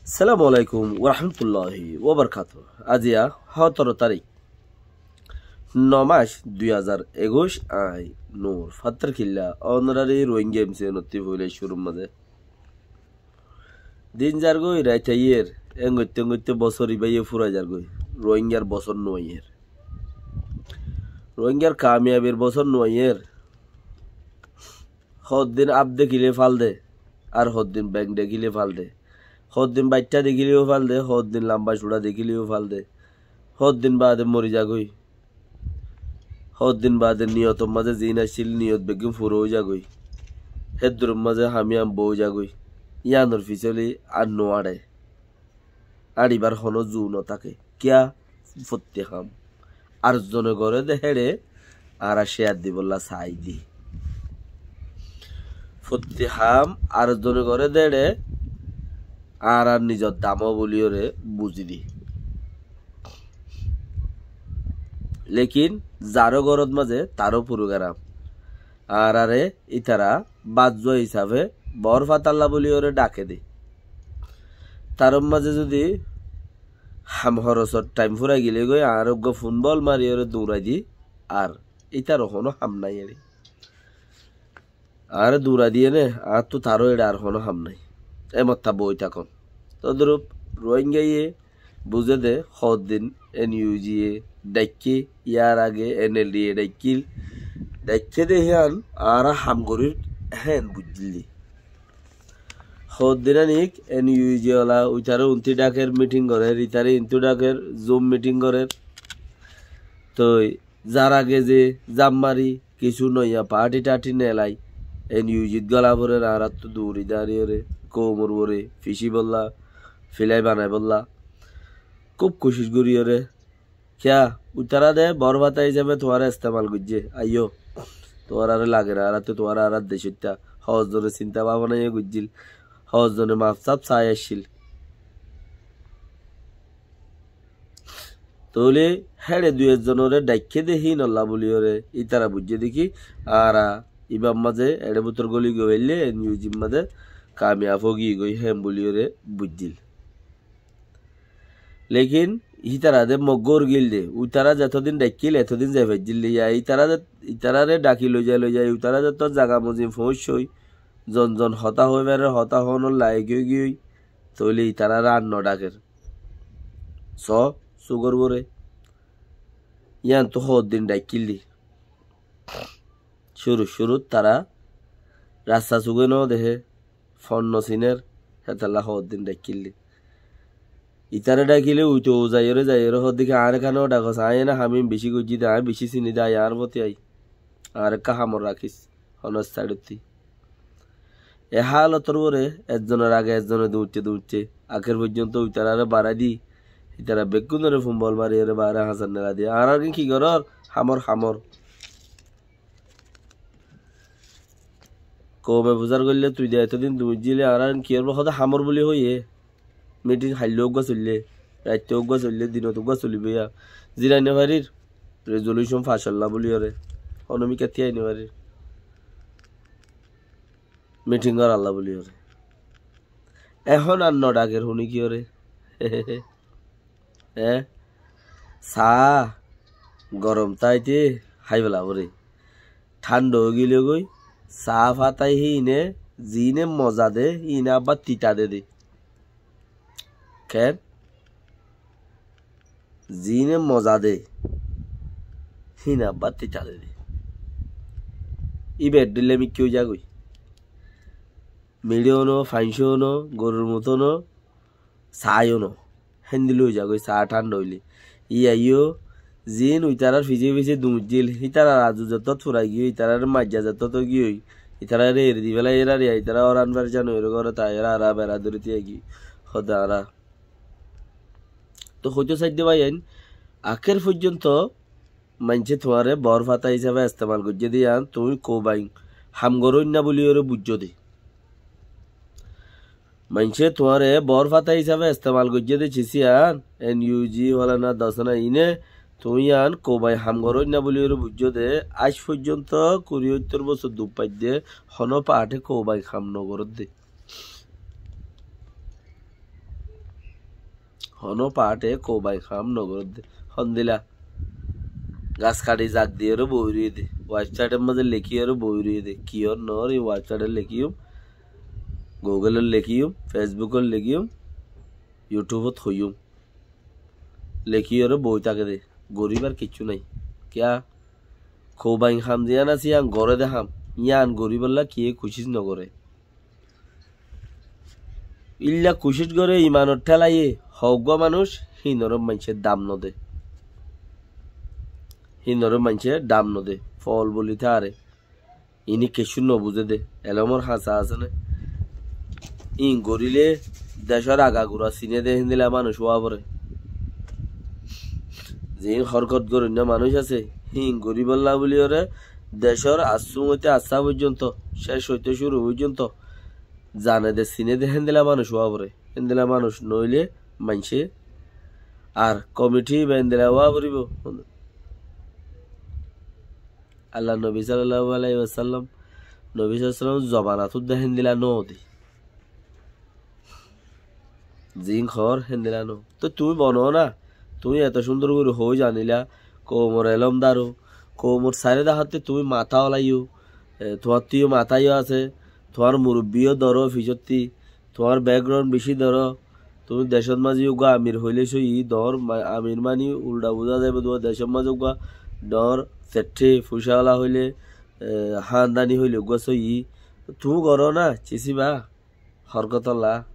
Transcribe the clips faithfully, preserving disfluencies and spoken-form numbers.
Assalamu alaikum warahmatulláhi wabarakátuhu. Aijja hótoro tarík, no mac, dui házar ekuic, añí Nur Fattarkilla, ónorari Rohingya M C N ottú foila cúrur mazé. Din zargói, rait aiyér, en goitté en goitté bosór ibáye fúrai zargói. Rohingyar bosór no aiyér. Rohingyar kamiyabir bosór no aiyér. Hoddin áp dekíle fal de, ar hoddin beng dekíle fal de. Hoddin baittá dekíleyó fal de, hoddin lamba cuça dekíleyó fal de. Hoddin baade mori zagói. Hoddin baade niyotor mazé ziín accíl, niyot beggún fura ói zagói. Héddur mazé ham yían boi zagói. Yíanor fisóli ar no añçe. Añçibar honó zu no táke. Kiyá? Fottí ham ar zone goré dé héçe añára céyar dibolla saái dí. Fottí ham ar zone goré dé héçe añárar nizor dam ó buliyóre buzí dí. Lekin zaró gorot mazé taró purugaram. Añárare ítara bad zua hísafe boór fatalla buliyóre dhake dé. Tarár mazé zudi ham horosor thaim fúrai gilé goi, añáre uggúa fun bol mariyóre duñrai di, ar ítar honó ham nái eçé. Añáre duñrai diyé né, añáttu taró eçé ar honó ham nái. E motta boi tákon. Todrup Rohingyaye buzé dé, hoddin N U G ye dhaikké, yar age N L D ye dhaikkíl. Dhaikké dé hían añára ham gorír héen buijjíl dé. Hoddin aník N U G ola uitaré untú dhaker, miting gorér, itaré intú dhaker, Zoom miting gorér. Toi zar age ze zam mari, kissú noiya party-tarty nelai, N U G t gola forer, añáráttu duñri dañriyóre, koumor uore fisíbolla, filai banaibólla kúb kucíc goríyore. Kiyá? Uitará de boór fata hísafe tuáñre estemal goijjé. Aiyó, tuáñráre lager, añáráttu tuáñra añárar decóitta. Hoózzone sinta bábona yó goijjíl, hoózzone maf-saf saái accíl. Tóile héçe dui ekzonoré dhaikké dé híinolla buliyóre ítara buijjé dé ki, añára ibár mazé eçé bútor góli goi faillé, N U G r mazé kamiyaf ói giyói héen buliyóre buijjíl. Lekin hítara de moggór gíl de, uitará zetodin dhaikkíl etodin zai faijjíl de, ya ítara de, ítarare dhaki loizai loizai uitará zetó zaga mozin foóñiccói, zon zon hotá hoói farer, hotá hoónor laek ói giyói, tóile ítarare ar no dhaker. Soó, sugor uore. Yíantu hoddin dhaikkíl de. Cúru cúrut tará rasta sugói no dehé, fon no sinér, hétolla hoddin dhaikkíl de. Ítare dhakile uitou zaiyóre zaiyóre hoó dé ki, añáre kiyá no dhakos, aññí ene ham iín bicí goijjí dé, aññí bicí siní dé, aññí añár foti ai. Añáre ekká hamot rakís, honó saidottí. E hálotor uore ezzonor age ezzone duñitte duñitte akér foijjonto uitarare barái di, ítara beggúnore fun bol mariyóre baáre hañsar nela dé. Añárar gín ki gorór? Hamor, hamor. Koume fusár goillé tui de etodin duñijjíle, añárar kiyór bá hodé hamor buli hoiyé. Miting hailló uggúa soillé, raittó uggúa soillé, dinot uggúa solibó ya. Zirai no farir, rezolucon fac olla buliyóre. Honó mikká tíyai no farir. Miting goralla buliyóre. Ehón ar no dhaker hone kiyóre. E, saá gorom táite hái fela foré. Thánda ói gilé goi, saá fata híine ziíne moza de, híine abbá tita de de. Keén? Ziíne moza de, híine abbá tita de de. Íba eddúilla mikká ói zagói. Miçó no, faincó no, gorur muto no, saáyo no. Héndilla ói zagói, saá thánda óile. Íbayó ziín uitarár fisé fisé duñijjíl, ítarar azu zettót furai giyói, ítarare maijja zettót ói giyói, ítarare eri di félai, érar ya, ítara óran fercán óiyore górot aiyóre añára bera dóri tíyai giyói. Hóde añára. Tóu hoitó saidde báiyain, akér foijjonto maincé tuáñre boór fata hísafe estemal goijjé dé yían tuñí koubain ham goróinna buliyóre buijjó dé. Maincé tuáñre boór fata hísafe estemal goijjé dé cis yían, N U G, fólana, dosana, iíne tuñí yían koubain ham goróinna buliyóre buijjó dé, aij foijjonto kuri óttor bosór duk faidde, honó paáte koubain ham no gorédde. Honó paáte koubain ham nogoré dé. Hondila? Gas kaçi zak diyóre boói roiyé dé. Websaitor mazé lekíyore boói roiyé dé. Kiyór noór, e websaite lekíyum, Google ot lekíyum, Facebook ot lekíyum, YouTube ot hoiyum. Lekíyore boói táke dé. Goríbar kiccú nái. Kiyá? Koubain ham ziyán asé, yían goré dé ham. Yían goríbolla kiyé kucíc nogoré. Ílla kucíc goré imanor thélaye, hoggúa manúic híinoré maincé dam nodé. Híinoré maincé dam nodé. Fool boli táre. Iní kiccú nobuzé dé. Elómor hañsá asé né? Híin goríle decór agagura siné dé héndila manúic ówa foré. Ziín hórkot goróinna manúic asé, híin goríbolla bóliyoré decór assú óite assá foijjonto, céc óite cúru foijjonto zane dé, siné dé héndila manúic ówa foré. Héndila manúic noóile maincé ar komithí ba héndila ówa foribóu. Allar nobi sallallahu alaihi wasallam, nobi sallallahu alaihi wasallam zobanatú dé héndila nóde. Ziín hoór héndila nó. Toi tuñí bono na, tuñí eto cúndor gorí hoói zaníla, koumor elómdar ó, koumor sairó dahátte tuñí matá olaiyó, e, tuáñttú yó matá yó asé, tuáñr murubbí yó doró fisótti, tuáñr background bicí doró, tuñí decót mazé uggúa amir hoilé sóiyi, doóñr ma-, amir mani uldha buzá zaibou, tuáñr decót mazé uggúa doóñr setthé fucá ola hoilé, e, hándani hoilé uggúa sóiyi. Tuñí goró na, cisíba, hórkotolla.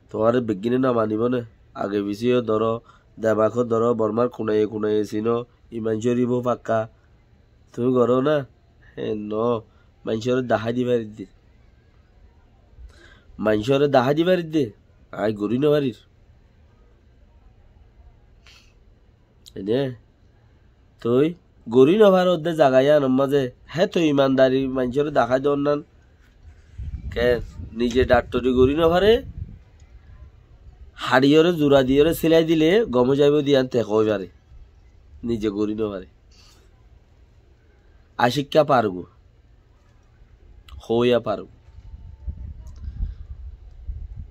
Tuáñre beggíne nomanibó né? Age fisé yó doró, demak ó doró, Bormár kunaye kunaye sinó, iman córif ó fakka. Tuñí goró na? Hé, no. Maincóre dahái di faridde. Maincóre dahái di faridde. Aññí gorí nofarir. Ene. Toi gorí nofaródde zaga yíanor mazé. Hé toi imandari maincóre dahái dónnan. Ken? Nize dhaktori gorí nofaré. Haçiyóre zura diyóre sílai dile gom ói zaibóu de yían te hoói faré. Nize gorí nofaré. Acíkka fargói. Hoóiya fargói.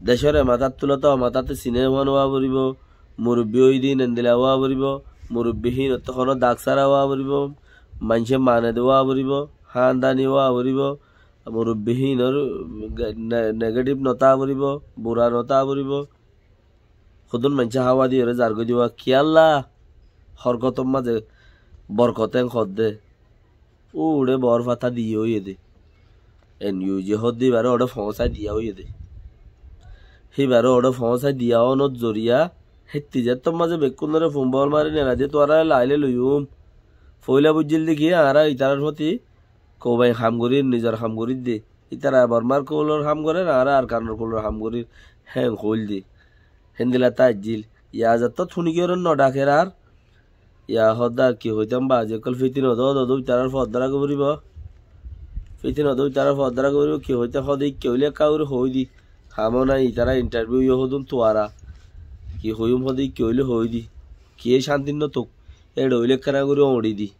Decóre matát tulóte omatát siné fán ówa foribóu, murubbí óiye de híin endila ówa foribóu, murubbí híinottú honó dak sára ówa foribóu, maincé mane de ówa foribóu, hándani ówa foribóu, murubbí híinor ne-, negative notá foribóu, bura notá foribóu. Hodún maincé háwa diyóre zargói diba, kiyólla? Hórkotor mazé borkot en hoódde. Uçé boór fata diya óiye dé. En yu ji hoódde íbaré uçé foóñsai diya óiye dé. Híbaré uçé foóñsai diya ónor zoriya, hétti zettór mazé bekkúnoré fun bol mari nela dé tuáñrare lailé loiyúm. Foóila buijjíl dé ki, añára ítarar fóti koubain ham gorír, nizor ham gorír dé. Ítara Bormár kulor ham gorér, añára Arkanor kulor ham gorír, héen hoóil dé. Héndila táijjil. Ya zettót fúni kiyóre nodhaker ar. Ya hoódde ar ki hoitám, bazi ókkol fítin odó odó ítarar foddá ragá foribóu. Fítin odó ítarar foddá ragá foribóu, ki hoitám hoóde ikká óile ekká gorí hoói di. Hamó nai, ítara intarviu yó hodún tuara. Ki hoiyúm hoóde ikká óile hoói di. Kiyé cánti notóuk. Éçe óile ekkána gorí oñçi di.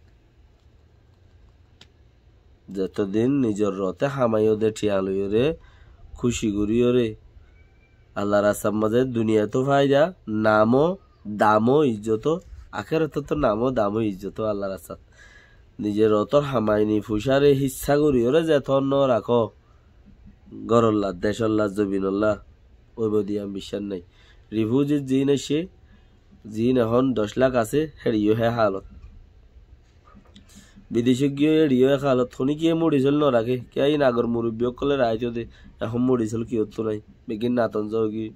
Zetodin nizor roté hamaiyó de thiañ loiyóre, kúci goríyoré, Allar rastar mazé duniyaitóu faida, namó, damó, ijjotóu, akérotóttu namó, damó, ijjotóu Allar rastat. Nizor rotór hamaini fucáre hissá goríyoré zetóu norakó, górolla, decólla, zobinolla, óibou de yían biccác nái. Rifúzit ziín aiccé, ziín ehón doc lak asé, héçiyó hé haalot. Bidecót giyói éçiyó hé haalot, honíkiyé muçi sóil noraké. Kiyá iín agor murubbí ókkolé raáitou de, ehón muçi sóil kiyóttu nái. Beggín naton zogói,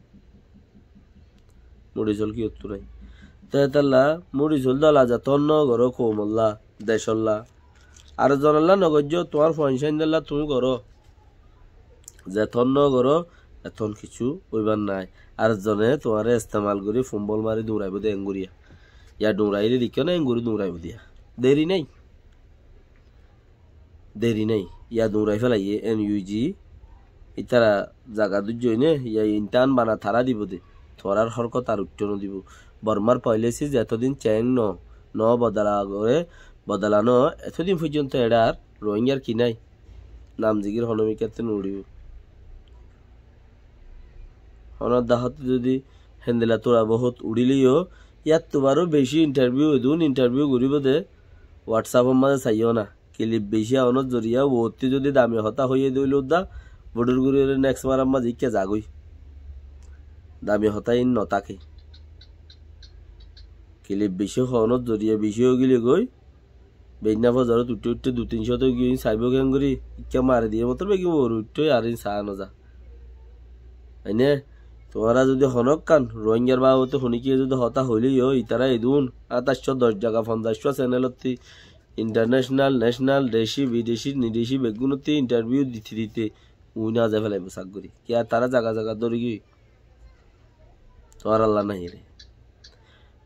muçi sóil kiyóttu nái. Te hétolla muçi sóil dola zetóu nogoró koumolla, decólla. Ar zonolla nogoijjó, tuáñr fuain sáindolla tuñí goró. Zetóu nogoró, etóu kissú óibar nái. Ar zone tuáñre estemal gorí fumbol mari duñraibóu de engoríya. Ya duñraiyé de deikkó na, engorí duñraibóu de ya. Deri nái. Deri nái. Ya duñrai félaiyé, en yu ji. Ítara zaga dúijjoiné, ya intán bana tará dibou de. Tuáñrar hórkot ar uiththó nodibóu. Bormár poilesi zetodin ceéng no, no bodala goré, bodala no, etodin foijjonto eçé ar Rohingyar ki nái? Nam zikir hono mikkátte no uçibóu. Honó dahótte zodi Héndilla tura bohút uçíle yó, yáttu baró bicí intarviu, edún intarviu goríbou de, WhatsApp or mazé saiyó na. Kilip bicí aonór zoriya uottí zodi dami hotá hoiyé de óile uddá, bodhur gorí óre neks marar mazé ikká zagói. Dami hotá in notáke. Kilip bicí hoonór zoriya bicí óigile goi, beínna fozorot uiththé uiththé dui tin cót óigiyoi, in saibóu keéngorí, ikká mari diyé motor beggín uore uiththé ar in saá nozá. Aine, tuáñra zodi honókkán Rohingyar babote honíkiyé zodi hotá hoilé yó, itará edún atáic cót doc zaga, fonzaic cót senelottí, intarnecenal, necenal, deci, bideci, nideci beggúnottí intarviu dite dite uin aze felaibóu sak gorí. Kiyá tará zaga zaga dóri giyói? Tuáñralla naiyére.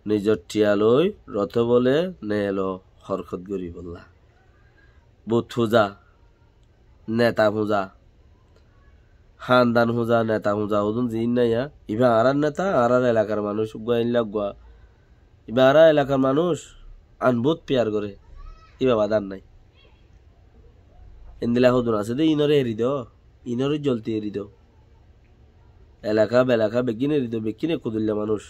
Nizor thiya loi rote bole nelo horkot goríbolla. But fuza, neta fuza, handan fuza, neta fuza, hodún ziín naiya. Ibá añárár neta, añárár elakar manúic, uggúa eilla uggúa. Ibá añárár elakar manúic, aññí but piyar goré. Ibá bad ar nái. Endilla hodún asé de, inoré eri do, inoré zolti eri do. Elaka belaka beggín eri do, beggín ekku dilla manúic.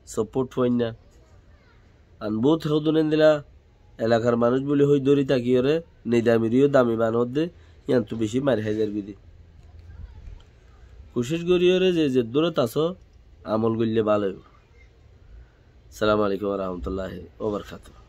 Support foinna. Aññí but hodún endilla elakar manúic buli hoi dóri tákiyóre, nidamire yó dami banodde, yíanottu bicí mair hái zargói de. Kucíc goríyore ze zeddúrot asó, amol goillé bála óibo. Assalamu alaikum wa rahmatullahi wa barakatuhu.